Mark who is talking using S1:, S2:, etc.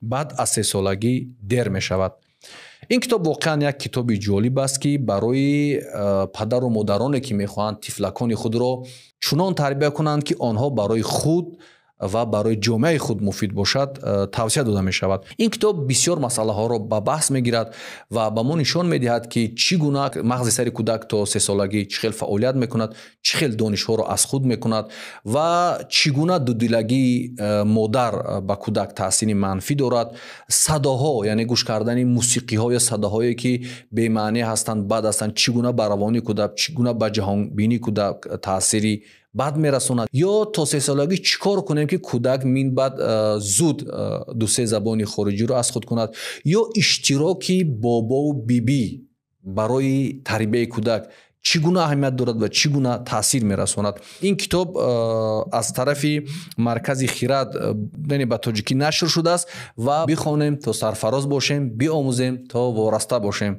S1: Баъд аз сесолагӣ дер мешавад. Ин китоб воқеан як китоби ҷолиб аст, ки барои падару модароне, ки мехоҳанд тифлакони худро чунон тарбия кунанд, ки онҳо барои худ ва барои ҷомеаи худ муфид бошад, тавсия дода мешавад. Ин китоб бисёр масъалаҳоро ба баҳс мегирад ва ба мо нишон медиҳад, ки чӣ гуна мағзи сари кӯдак то сесолагӣ чӣ хел фаъолият мекунад, чӣ хел донишҳоро аз худ мекунад ва чӣ гуна дудилагии модар ба кӯдак таъсири манфӣ дорад. Садоҳо, яъне гӯш кардани мусиқиҳо ё садоҳое, ки бемаънӣ ҳастанд, бад ҳастанд, чӣ гуна ба равони кӯдак, чӣ гуна ба ҷаҳонбинии кӯдак таъсири бад мерасонад. Ё то сесолагӣ чӣ кор кунем, ки кӯдак минбаъд зуд ду-се забони хориҷиро аз худ кунад, ё иштироки бобову бибӣ барои тарбияи кӯдак чӣ гуна аҳамият дорад ва чӣ гуна таъсир мерасонад. Ин китоб аз тарафи Маркази Хирад, яъне ба тоҷикӣ нашр шудааст. Ва бихонем, то сарфароз бошем, биомӯзем, то вораста бошем.